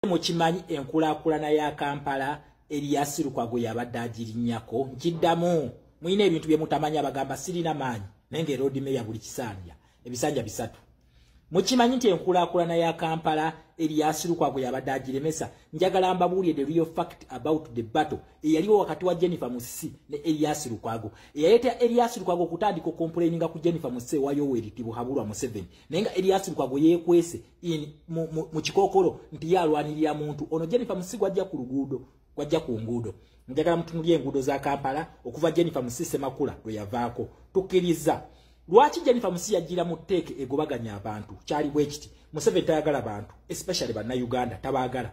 Mukimanyi enkulaakulana ya Kampala Erias Lukwago yabadde agirinnyako? Nkiddamu, mulina ebintu bye mutamanyi. Abagamba sirina maanyi, naye nga Lord Mayor buli kisanja ebisanja 3. Mukimanyi nti enkulaakulana ya Kampala Erias Lukwago yabadde agiremesa? Njagala mbabuulire the real fact about the battle eyaliwo wakati wa Jennifer Musisi ne Erias Lukwago, eyaleeta Erias Lukwago okutandika okucomplaininga ku Jennifer Musisi ewa Yoweri Tibuhaburwa Museveni, naye nga Erias Lukwago yeekwese mu kikookolo nti ye alwanirira muntu ono Jennifer Musisi gwajja ku luguudo, gwajja ku nguudo. Njagala mutunulye enguudo za Kampala okuva Jennifer Musisi Semakula lwe yavaako. Tukkiriza, lwaki Jennifer Musisi yajjira mu tteeke egobaganya abantu? Kyali bwe kiti: Museveni tayagala bantu, especially Bannayuganda tabaagala.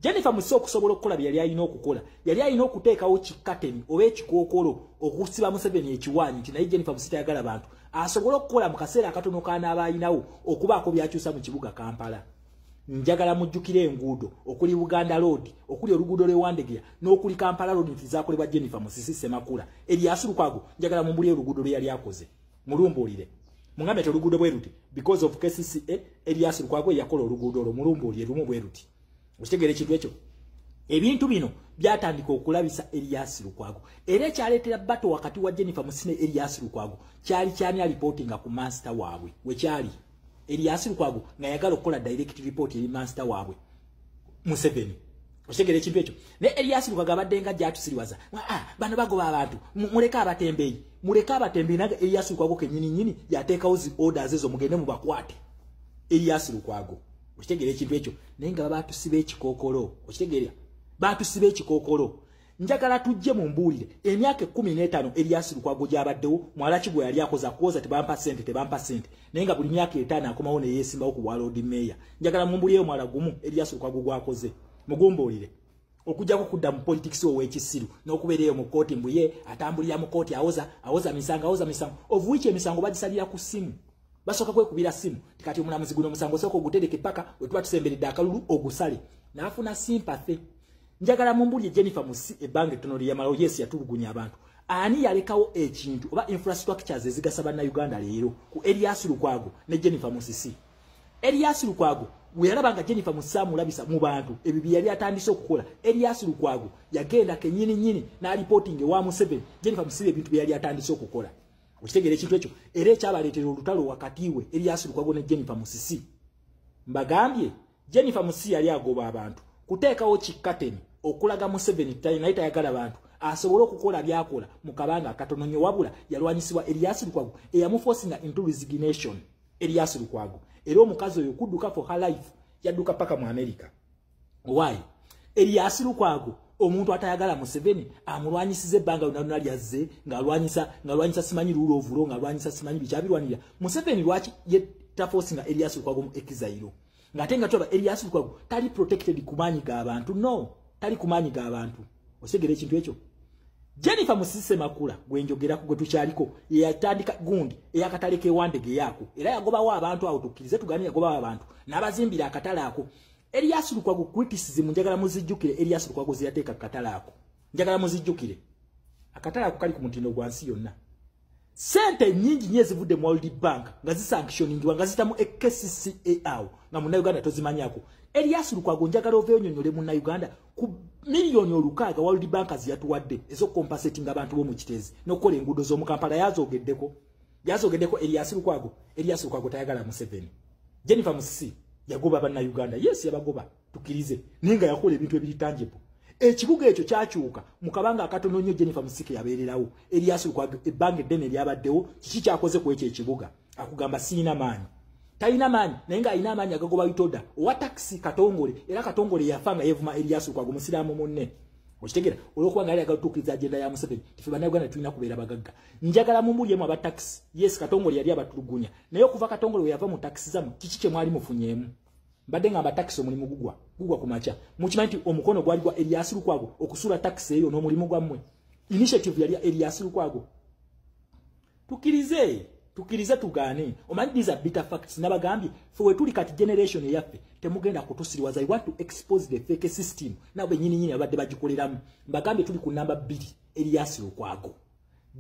Jennifer Musisi okusobola okukola bye yali alina okukola, yali alina okuteekawo kikateni oba ekikookolo okusiba Museveni ekiwaanyi nti naye Jennifer Musisi tayagala bantu, asobole okukola mu kaseera akatono k'anaaba alinawo okubaako byakyusa mu kibuga Kampala. Njagala mujjukire enguudo okuli Buganda Road, okuli oluguudo lw'e Wandegeya n'okuli Kampala Road nti zaakolebwa Jennifer Musisi Semakula. Erias Lukwago, njagala mumbulire oluguudo lwe yali akoze. Mulumbuulire, mugambe nti oluguudo bwe luti because of KCCA, Erias Lukwago yakola oluguudo olwo. Mulumbuulire lumu bwe luti. Okitegeera ekintu ekyo? Ebintu bino byatandika okulabisa Erias Lukwago, era ekyaleetera battle wakati wa Jennifer Musisi ne Erias Lukwago kyali kyani areportinga ku master waabwe. Wekyali Erias Lukwago nga yagala okukola direct report eri master waabwe Museveni. Okitegeera ekintu ekyo? Naye Erias Lukwago abadde nga gyatusiriwaza, "Ah, bano bagoba abantu, muleke abatembeeyi, muleke abatembeeyi." Naga Erias Lukwago kennyini nnyini yateekawo zi orders ezo, mugende mubakwate. Erias Lukwago, okitegeera ekintu ekyo? Naye nga batusiba ekikookolo. Okitegeera? Batusiba ekikookolo. Njagala tujje mu mbuulire, emyaka 15 Erias Lukwago gy'abaddewo, mwalaki gwe yali akoza kuwoza tebampa ssente, tebampa ssente, naye nga buli myaka 5 akomawo neyeesimbawo ku bwa Lord Mayor? Njagala mumbulireyo mwala gumu Erias Lukwago gwakoze, mugumbuulire, okujjako kudda mu politics ow'ekisiru n'okubeera eyo mu kooti, mbuye atambulira mu kooti, awoza, awoza misango, awoza misango, of which emisango bagisalira ku ssimu. Basooka kwekubira ssimu, tikati omulamuzi, guno omusango osooka ogutereke paka we tuba tusemberedde akalulu ogusale, n'afuna sympathy. Njagala mumbulye, Jennifer Musisi ebbanga ettono lye yamalawo, yes, yatulugunya abantu. Ani yalekawo ekintu oba infrastructures ezigasa Bannayuganda leero ku Erias Lukwago ne Jennifer Musisi? Erias Lukwago bwe yalaba nga Jennifer Musisi amulabisa mu bantu ebyo bye yali atandise okukola, Erias Lukwago yagenda kennyini nnyini n'areportinga ewa Museveni Jennifer Musisi ebintu bye yali atandise okukola. Okitegeera ekintu ekyo? Era ekyabaleetera olutalo wakati we Erias Lukwago ne Jennifer Musisi, mbagambye, Jennifer Musisi yali agoba abantu kuteekawo kikateni okulaga Museveni naye tayagala bantu, asobole okukola byakola mu kabanga akatono nnyo. Wabula yalwanyisibwa Erias Lukwago eyamuforcinga into resignation. Erias Lukwago, era omukazi oyo kudduka for her life, yadduka paka mu America. Why? Erias Lukwago, omuntu atayagala Museveni, amulwanyisiza ebbanga lyonna lyonna lyazze ng'alwanyisa, ng'alwanyisa simanyi rule of law, ng'alwanyisa simanyi bikyabirwanirira. Museveni lwaki ye taforcinga Erias Lukwago mu exile, ng'ate nga tulaba Erias Lukwago tali protected ku maanyi g'abantu? No, tali ku maanyi g'abantu. Osigera ekintu ekyo? Jennifer Musisi Semakula gwenjogerako, gwe tukyaliko, yeyatandika gundi eyakatale k'e Wandegeya, era yagobawo abantu awo. Tukkirize tugane, yagobawo abantu n'abazimbira akatale ako. Erias Lukwago criticism, njagala muzijjukire, Erias Lukwago zeyateeka akatale ako, njagala muzijjukire. Akatale ako kali ku mutindo gwa nsi yonna. Sente nyingi nnyo ezivudde mu World Bank nga zisanctioningibwa nga ziyita mu KCCA awo nga Munnayuganda tozimanyako. Erias Lukwago, njagala oveeyo nyonyole Munnayuganda ku miliyoni 600 World Bank ziyatuwadde ez'okucompensatinga abantu b'omu Kiteezi n'okukola enguudo z'omu Kampala. Yazoogeddeko, yazogeddeko Erias Lukwago? Erias Lukwago tayagala Museveni. Jennifer Musisi yagoba Bannayuganda, yes, yabagoba, tukkirize, naye nga yakola ebintu ebiri tangible. Ekibuga ekyo kyakyuka mu kabanga akatono nnyo Jennifer Musisi yabeererawo. Erias Lukwago ebbanga eddene lyabaddewo, kiki kyakoze ku ekyo ekibuga? Akugamba siina maanyi. Talina maanyi, naye ng'alina amaanyi agagoba Itoda owa takisi Katongole. Era Katongole yafa nga yeevuma Erias Lukwago, musiraamu munne. Okitegera? Olwokuba nga yali agala tuukiriza agenda ya Museveni, tife Bannayuganda tulina kubeera bagagga. Njagala mumbulyemu aba takisi. Yes, Katongole yali abatulugunya, naye okuva Katongole we yava mu takisi zamu, kiki kye mwali mufunyeemu? Mbadde ngamba takisi omulimu gugwa, gugwa ku makya. Mukimanyi nti omukono gwali gwa Erias Lukwago okusuula takisi eyo n'omulimu gwammwe? Initiative yali Erias Lukwago. Tukkirize, tukkirize tugaane. Omanyi, these are bitter facts. Nabagambye, fe wetuli kati, generation eyaffe, temugenda kutusiriwaza. I want to expose the fake system nabo benyini nyini abadde bagikoleramu. Mbagambye, tuli ku namba 2, Erias Lukwago.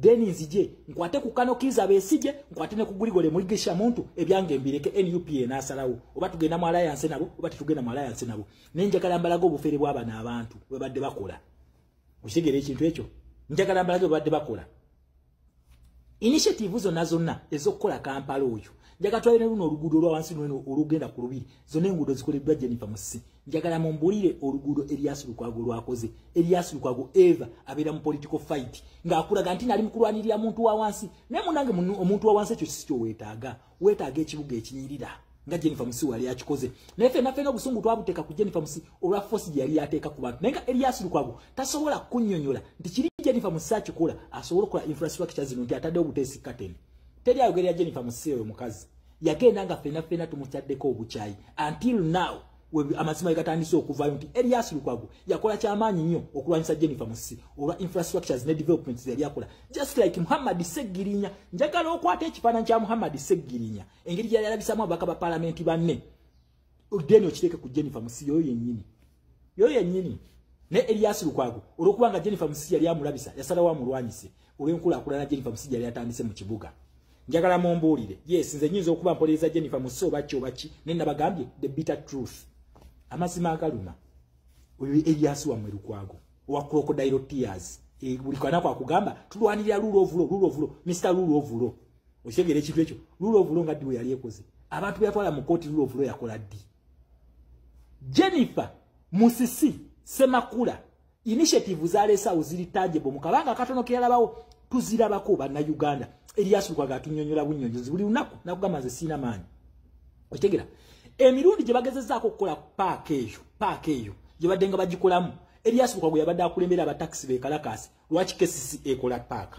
Then nzije nkwate ku Kano Kiza Besigye, nkwate ne ku Gregory Mugisha Muntu, ebyange mbireke NUP enasalawo oba tugenda mu alliance nabo oba tetugenda mu alliance nabo. Nenjagala mbalago obufere bw'abana abantu bwe badde bakola. Okitegera ekintu ekyo? Njagala mbalago bwe badde bakola initiative zonna zonna ez'okukola Kampala oyo. Njagala twale ne luno oluguudo olwa wansi luno olugenda ku Lubiri, zonna enguudo zikoleddwa Jennifer Musisi. Njagala mumbulire oluguudo Erias Lukwago lwakoze. Erias Lukwago eva abeera mu political fight ng'akulaga nti nali mukulwanirira muntu wa wansi, naye munange omuntu wa wansi ekyo si kyoweetaaga. Weetaaga ekibuga ekinyirira nga Jennifer Musisi wali akikoze. Naye ffenna ffenna obusungu twabuteeka ku Jennifer Musisi olwa force gye yali ateeka ku bantu. Naye nga Erias Lukwago tasobola kunnyonnyola nti kiri Jennifer Musisi akikola asobola okukola infrastructure zino nti ataddewo buteesi curtain. Teri ayogerera Jennifer Musisi oyo mukazi. Yagenda nga ffenna ffenna tumutaddeko obukyayi until now amazima gatandise okuvaayo nti Erias Lukwago yakola kyamaanyi nnyo okulwanyisa Jennifer Musisi olwa infrastructures ne developments yali akola. Just like Muhammad Ssegirinya. Njagala okwata ekifaananyi kya Muhammad Ssegirinya engeri gyali alabisamu ababaka ba paalamenti banne, then okiteeke ku Jennifer Musisi yoyo yennyini, yoyo yennyini. Ne Erias Lukwago olw'okuba nga Jennifer Musisi yali amulabisa, yasalawo amulwanyise olw'enkulaakulana Jennifer Musisi yali atandise mu kibuga. Njagala mumbuulire. Yes, nze nnyinza okuba mpolereza Jennifer Musisi oba ki oba ki, naye nabagambye the bitter truth, amazima agaluma. Oyo Erias wammwe Lukwago owa crocodile tears, buli kanaku akugamba tulwanirira rule of law, rule of law, Mr rule of law. Okitegeera ekintu ekyo? Rule of law nga ddi we yali ekoze? Abantu be yatwala mu kooti, rule of law yakola ddi? Jennifer Musisi Semakula initiative zaleesaawo ziri tangible. Mu kabanga akatono ke yalabawo tuzirabako Bannayuganda. Erias Lukwago atunnyonnyola bunnyonnyozi buli lunaku nakugamba nze siina maanyi. Okitegeera? Emirundi gye bagezezzaako okukola paaka eyo, paaka eyo gye badde nga bagikolamu, Erias Lukwago yabadde akulembera abatakisi beekalakaasi lwaki KCC ekola paaka,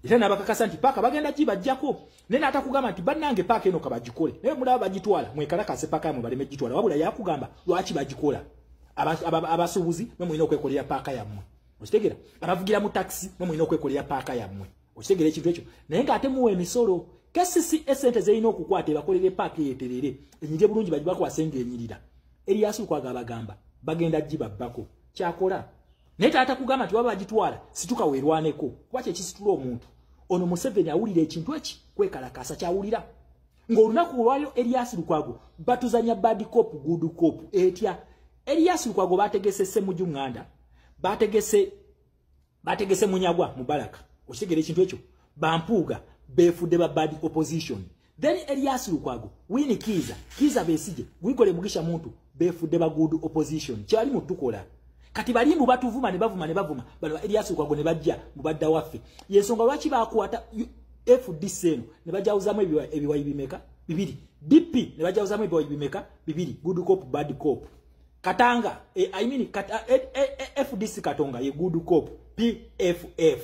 era n'abakakasa nti paaka bagenda gibajjako. Naye n'atakugamba nti bannange paaka eno kabagikole, naye mulaba bagitwala mwekalakaase paaka yammwe baleme gitwala. Wabula yakugamba lwaki bagikola. Abasuubuzi mwe mulina okwekolera paaka yammwe. Okitegeera? Abavugira mu takisi mwe mulina okwekolera paaka yammwe. Okitegeera ekintu ekyo? Naye ng'ate muwa emisolo KCC esente zerina okukwata ebakolere paaka eyeterere enyirire bulungi, bagibakwase ng'enyirira. Erias Lukwago abagamba bagenda gibabbako kyakola. Naye taata kugamba nti baba bagitwala situka weerwaneko, kuba kyekisitula omuntu ono. Museveni awulira ekintu eki kwekalakaasa kyawulira ng'olunaku olwaliro. Erias Lukwago batuzanya bad cop good cop etya? Erias Lukwago bategese Ssemujju Nganda, bategese Munyagwa Mubaraka. Okitegeera ekintu ekyo? Bampuuga beefudde ba bad opposition. Then Erias Lukwago, Winnie Kiiza, Kiiza Besigye, Gregory Mugisha Muntu beefudde ba good opposition. Kyali mutukola kati balimbu batuvuma ne bavuma ne bavuma bano ba Erias Lukwago ne bajja mubadda waffe. Yensonga lwaki bakwata FDC eno ne bajawuzamu ebiwayi bimeka? Bibiri. DP ne bajawuzamu ebiwayi bimeka? Bibiri, good cop, bad cop. Katanga I mean kata, FDC Katonga ye good cop PFF,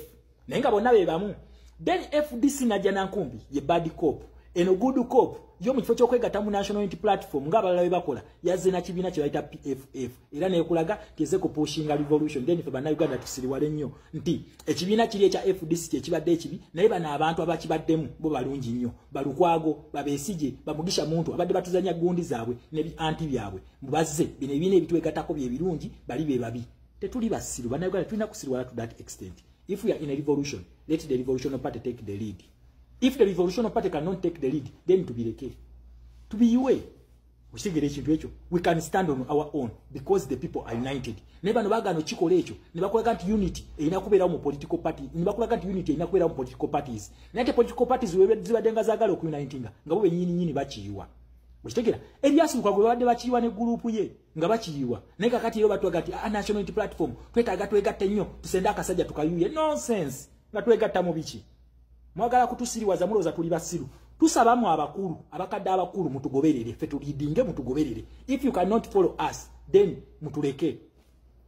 naye nga bonna be bamu. Then FDC Najjanankumbi ye bad cop. Eno good cop yo mu kifo ky'okwegatta mu National Unity Platform ng'abalala bwe bakola, yazze na kibiina kye bayita PFF, era neekulaga teze ku pushinga revolution. Then ffe Bannayuganda tusiriwale nnyo nti ekibiina kiri ekya FDC kye kibadde ekibi, naye bano abantu abakibaddemu bo balungi nnyo, Balukwago, Babesigye, Bamugisha Muntu abadde batuzanya gundi zaabwe ne bi anti byabwe mubazze bino ebibiina ebitwegattako bye birungi, bali be babi. Tetuli basiru Bannayuganda, tulina kusiriwala to that extent. If we are in a revolution, let the revolutionary party take the lead. If the revolutionary party cannot take the lead, then tubireke, tubiyiwe. Okitegeera ekintu ekyo? We can stand on our own because the people are united. Naye bano baagaana okikola ekyo ne bakulaga nti unity erina kubeerawo mu political party, ne bakulaga nti unity erina kubeerawo mu political parties, naye ate political parties zibadde nga zaagala okuunitinga nga bo bennyini nnyini bakiyiwa. Okitegeera? Erias Lukwago babadde bakiyiwa ne gurupu ye nga bakiyiwa, naye kakati eyo batwaga nti ah, National Unity Platform twetaaga twegatte nnyo tusende akasajja tukayuye. Nonsense! Nga twegatta mu biki? Mwagala kutusiriwaza, mulowooza tuli basiru. Tusabamu abakulu, abakadde abakulu, mutugoberere, ffe tulidinge, mutugoberere. If you cannot follow us, then mutuleke,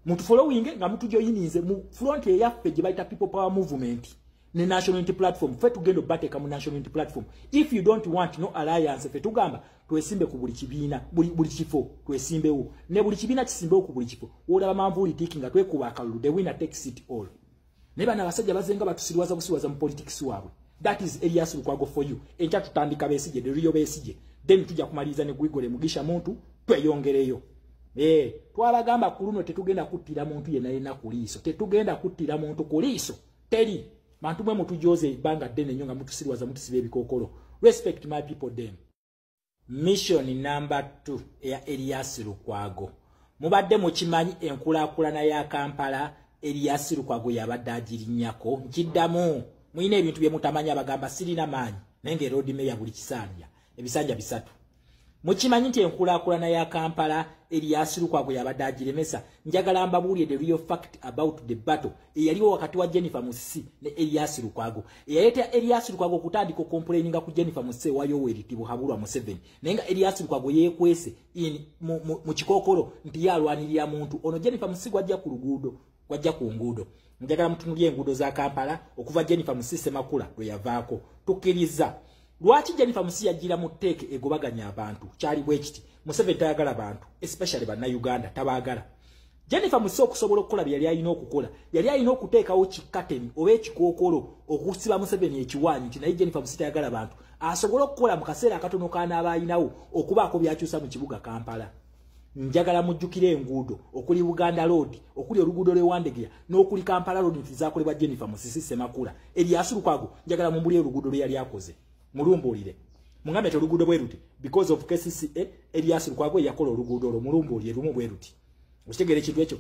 mutufollowinge nga mutujoyininze mu front eyaffe gye bayita People Power Movement ne National Unity Platform. Ffe tugenda obateeka mu National Unity Platform. If you don't want no alliance, ffe tugamba twesimbe ku buli kibiina, buli kifo twesimbewo, ne buli kibiina kisimbewo ku buli kifo. Olaba manvuuli tiki nga twekuba akalulu, the winner takes it all. Naye bano abasajja bazenga batusiriwaza busiwaza mu politics waabwe. That is Elias Lukwago for you. Enkya tutandika Besigye, the real Besigye, then tujja kumaliriza ne Gregory Mugisha Muntu, tweyongereyo. Twabagamba ku luno tetugenda kuttira muntu yenna yenna ku liiso, tetugenda kuttira muntu ku liiso, teri. Bantu mwe mutujoze ebbanga ddene nnyo nga mutusirwaza, mutusiba ebikookolo. Respect my people them. Mission number 2 eya Erias Lukwago. Mubadde mukimanyi enkulaakulana ya Kampala Erias Lukwago yabadde agirinnyako? Nkiddamu, mulina ebintu bye mutamanyi. Abagamba sirina maanyi, naye nga Lord Mayor buli kisanja ebisanja 3. Mukimanyi nti enkulaakulana ya Kampala Erias Lukwago yabadde agiremesa? Njagala mbabuulire the real fact about the battle eyaliwo wakati wa Jennifer Musisi ne Erias Lukwago, eyaleeta Erias Lukwago okutandika okomplaininga ku Jennifer Musisi ewa Yoweri Tibuhaburwa Museveni, naye nga Erias Lukwago yeekwese mu kikookolo nti ye alwanirira muntu ono Jennifer Musisi gwajja ku luguudo, gwajja ku nguudo. Njagala mutunulye enguudo za Kampala okuva Jennifer Musisi Ssemakula lwe yavaako. Tukkiriza lwaki Jennifer Musisi yajjira mu tteeke egobaganya abantu? Kyali bwe kiti: Museveni tayagala bantu, especially Bannayuganda tabaagala. Jennifer Musisi okusobola okukola bye yali alina okukola, yali alina okuteekawo kikateni oba ekikookolo okusiba Museveni ekiwaanyi nti naye Jennifer Musisi tayagala bantu, asobole okukola mu kaseera akatono k'anaaba ayinawo okubaako by'akyusa mu kibuga Kampala. Njagala mujjukire enguudo okuli Buganda Road, okuli oluguudo lw'e Wandegeya n'okuli Kampala Road nti zaakolebwa Jennifer Musisi Ssemakula. Erias Lukwago, njagala mumbulire oluguudo lwe yali akoze. Mulumbuulire, mugambe nti oluguudo bwe luti because of KCCA, Erias Lukwago yakola oluguudo olwo. Mulumbuulire lumu bwe luti. Okitegeera ekintu ekyo?